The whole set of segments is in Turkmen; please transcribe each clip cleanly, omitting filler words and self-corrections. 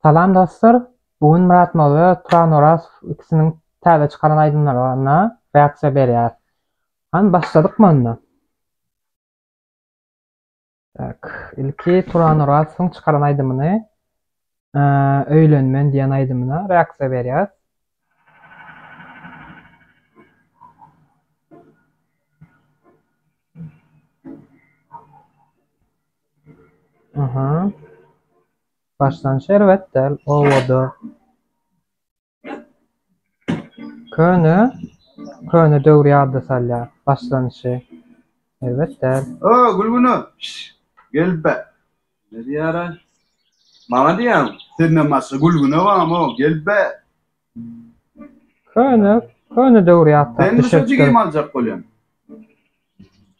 Salam dostlar. Bu gün Myrat Molla we Turan Orazow ikisiniň täze çykaran aýdymlaryna reaksiýa berýär. Hany başladykmy onda? Tak, ilki Turan Orazowyň çykaran aýdymyny Öýlenmen diýen aýdymyna reaksiýa berýär. Aha. Başlanyş erbet däl, owada. Köne, köne döwri ýada salýar. Başlanyşy erbet däl. O, Gülgüne, şş, gel be. Ne diýýär-aý? Maňa diýýäňmi? Senden başga Gülgüne barmy-ow, gel be. Köne, köne döwri ýatlap Sen mi şo düşüripdir. jigimi aljak bolýaň?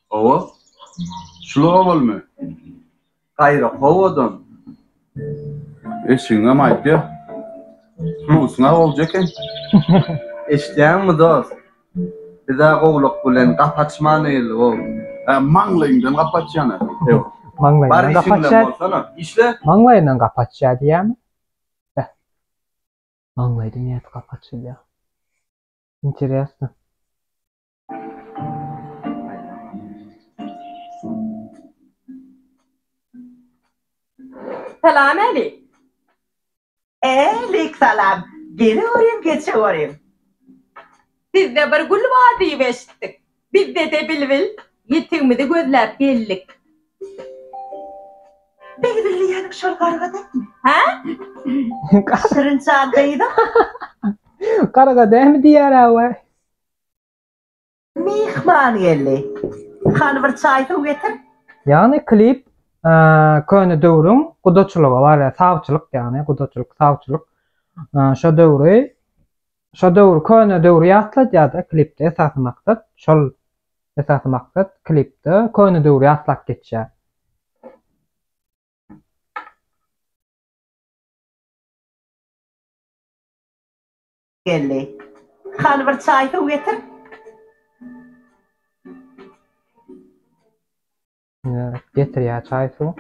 Hawa. Şul owalymy? Gaýra kowadan. Eşigiňem aýtýa. Plusyňa boljak eken. Eşidýäňmi dost? Biz-ä gowluk bilen gapy açman geldik-ow. Hä, maňlaýyňdan gapy açýan-a. Ýok. Bar Maňlaýyndan gapy işiň bilen açýar. bolsana. Işle. Maňlaýyndan gapy açýar diýýämi? Beh. Maňlaýdan nädip gapy açylýar? Interesno. Salam Äli. Älik salam. Gele görüň geçe görüň. Sizde bir gül bar diýip eşitdik. Bizde-de bilbil. Ýetigimizi gözläp geldik. Bilbil diýýäniň şol garga dälmi? Hä? Şirin jan gyzym. Garga dälmi diýýär-ä we. Myhman geldi. Hany bir çaý-suw getir. Ýagny klip köne döwrüň gudaçylygy bar, sawçylyk ýagny gudaçylyk, sawçylyk. Şo döwri şo döwri köne döwri ýatladýar-da klipde esasy maksat şol esasy maksat klipde köne döwri ýatlap geçýär. Geldi. Hany bir çaý-suw getir. Getirýär çaý-suw.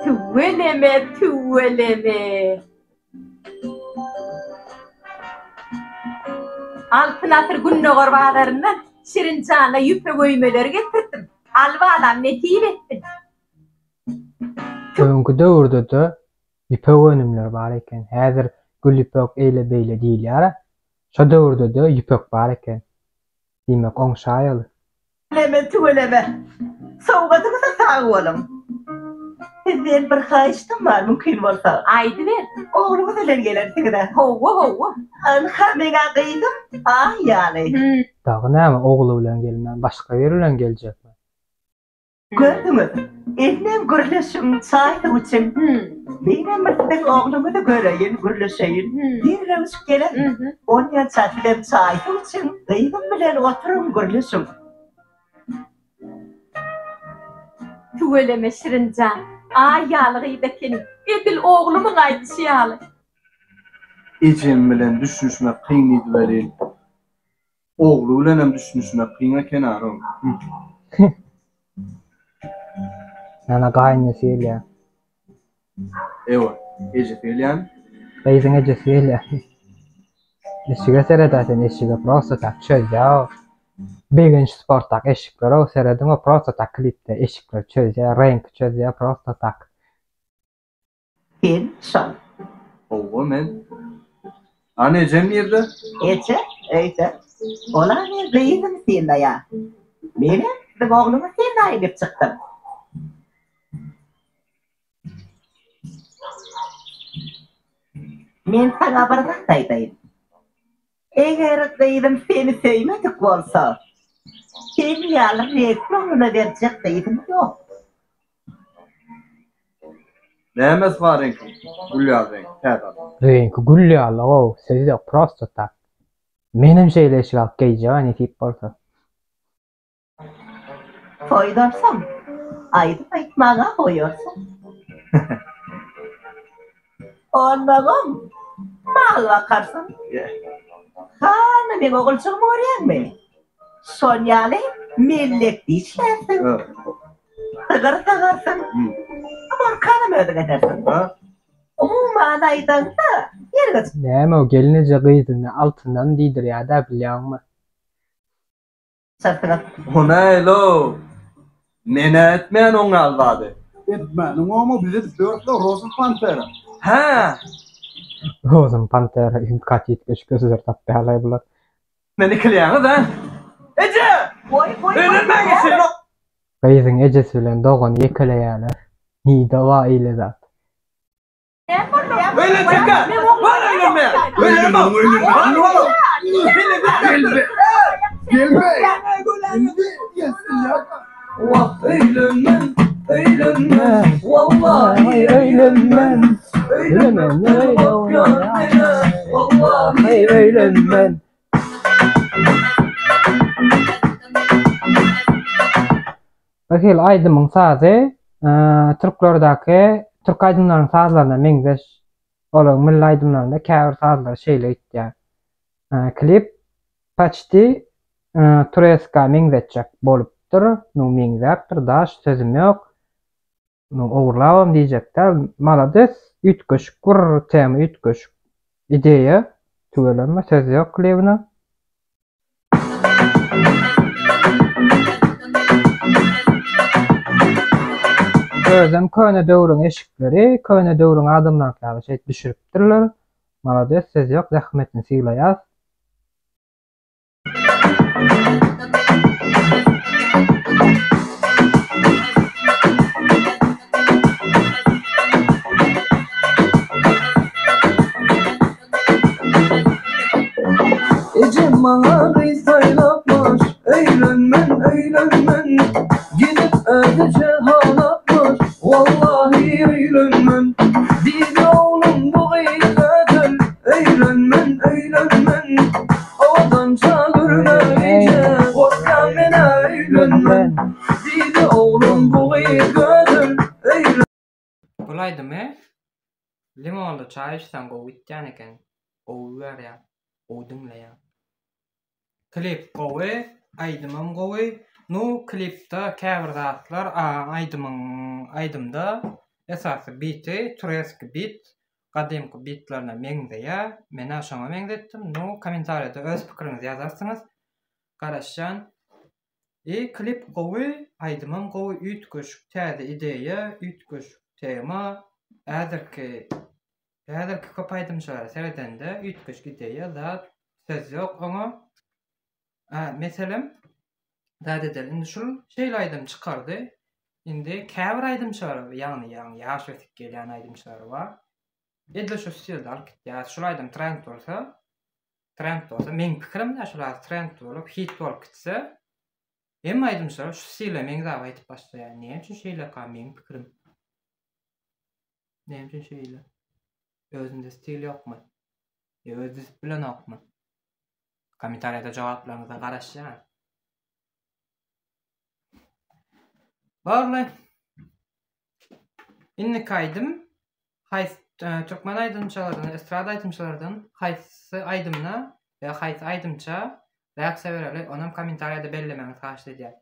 Tüweleme, tüweleme. Altyn asyr Gündogar bazaryndan Şirin jana ýüpek öýmeleri getirdim. Al balam, nesip etsin. Öňki döwürde-de ýüpek önümleri bar eken. Häzir gül ýüpek eýle-beýle diýilýär-ä. Şo döwürde-de ýüpek bar eken. Diýmek oňşaýaly. Tüweleme, tüweleme. Sowgadyňyza sag boluň. Sizden bir haýyştym bar, mümkin bolsa. Aýdyber. Ogluňyz bilen gelersiňiz-ä? Hawa, hawa. Ynha, meň-ä gyzym Aý ýaly. Dagy näme, ogly bilen gelmän, başga biri bilen geljekmi? Gördüňiz, indem gürleşiň, çaý-suw içiň. Menem bir siziň ogluňyzy göreýin, gürleşeýin. Derrewjik gelerin. Onýança sizem çaý-suw içiň, gyzym bilen oturyň, gürleşiň. Tüweleme Şirin jan, aý ýaly gyz ekeniň, edil oglumyň aýdyşy ýaly. Ejem bilen düşünişmek kyn diýdi welin, Ogly bilenem düşünişmek kyn eken arom. Ýana gaýynesi gelýär. Ewa, ejesi gelýärmi? Gyzyň ejesi gelýär. Eşige seredä sen eşige prosta tak çözýär o. Begenç sportdak eşikler o serediň o prosta tak klipde eşikler çözýär reňki çözýär prosta tak. Sen şol. Howwa men. Hany ejem nirde? Eje, öýde. Ol-a meň gyzym synlaýar. Menem siziň ogluňyzy synlaýyn diýip çykdym. Men saňa bir zat aýdaýyn. Eger gyzym seni söýmedik bolsa, sen ýaly reňkli ogluna berjek gyzym ýok. Nämesi bar reňkiň? Gül ýaly reňk, täze alyp. Reňki gül ýaly gowy, söz ýok prosto tak. Menem şeýle eşik alyp geýjegä nesip bolsa. Toýdansoň aýdym aýtmaga goýarsyň. Onnoňam mal bakarsyň. Hany meň oguljygymy görýäňmi? Şon ýaly mellekde işlärsiň. Sygyr sagarsyň. Morkanam özüň edersiň. Umuman. Hökman aýdaňda, ýerge Näme o gelneje gyzyny altyndan diýdirýädä bilýäňmi? Çarsyňyz. O näl-ow? Men-ä etmeýän oň ýaly zady. Etmäniň oňa biz edip ýörüs-le Rozum Pantera. Hä! Rozum Pantera gaty üýtgeşik sözler tapýarlaý bular. Meni ikileýäňiz-ä? Eje! Goý, goý, goý, Öýlenmäň eşek! Gyzyň ejesi bilen dogany ýekeleýärler. Nide bar eýle zat? Öýlenjekkä! Bar öýlenme! Öýlenme! Gelme! Wah öýlenmen, öýlenmen, wallahi öýlenmen, öýlenmen, wallahi öýlenmen. Bir hili aýdymyň sazy türklerdäki türk aýdymlarynyň sazlaryna meňzeş. Olaryň milli aýdymlarynda käbir sazlar şeýle gitýär. Klip paçti tureska meňzetjek bolupdyr. Nu meňzäpdir daş sözüm ýok. Nu ogurlabam diýjek däl. Malades üýtgeşik bir tema üýtgeşik ideýa. Tüweleme söz ýok klibine. Özem köne döwrüň eşikleri, köne döwrüň adamlaryňky ýaly şeýdip düşüripdirler. Malades söz ýok zähmetini sylaýas. Ejem maňa gyz saýlapmyş, Öýlenmen, öýlenmen. Gidip özüçe halapmyş, Wallahy öýlenmen. Diýdi oglum bu gyz gözel, Öýlenmen, öýlenmen. Owadança görmegeýje, Gorkýan men-ä öýlenmen. Diýdi oglum bu gyz gözel, Öýlen. Bul aýdymy Limonly çaý içseň gowy gitýän eken. Gowy berýär. Gowy diňleýän. Klip gowy, aýdymam gowy. Nu klipde käbir zatlar aýdymyň aýdymda esasy biti tureski bit gadymky bitlerine meňzeýär. Menä şoňa meňzetdim. Nu kommentariýada öz pikiriňizi ýazarsyňyz. Garaşýan. I klip gowy, aýdymam gowy, üýtgeşik täze ideýa, üýtgeşik tema, häzirki häzirki köp aýdymçylara seredende üýtgeşik ideýa zat söz ýok oňa. A meselem zat edeli indi şul şeýle aýdym çykardy. Indi käbir aýdymçylar ýagny ýaňy ýaş ösüp gelýän aýdymçylar bar. Edil şu stilde alyp gitýär. Şul aýdym trend bolsa Trend bolsa, meň pikirimde şul az trend bolup, hit bolup gitse, hemme aýdymçylar şu stile meňzäp aýdyp başlaýar. Näme üçin şeýleka meň pikirim? Näme üçin şeýle? Özünde stil ýokmy? Ýa özi düzüp bilenokmy? Kommentariýada jogaplaryňyza garaşýan. Barly. Indiki aýdym haýsy türkmen aýdymçylardan, estrada aýdymçylardan haýsy aýdymyna we haýsy aýdymça reaksiýa bereli, onam kommentariýada bellemegiňizi haýyşt edýän.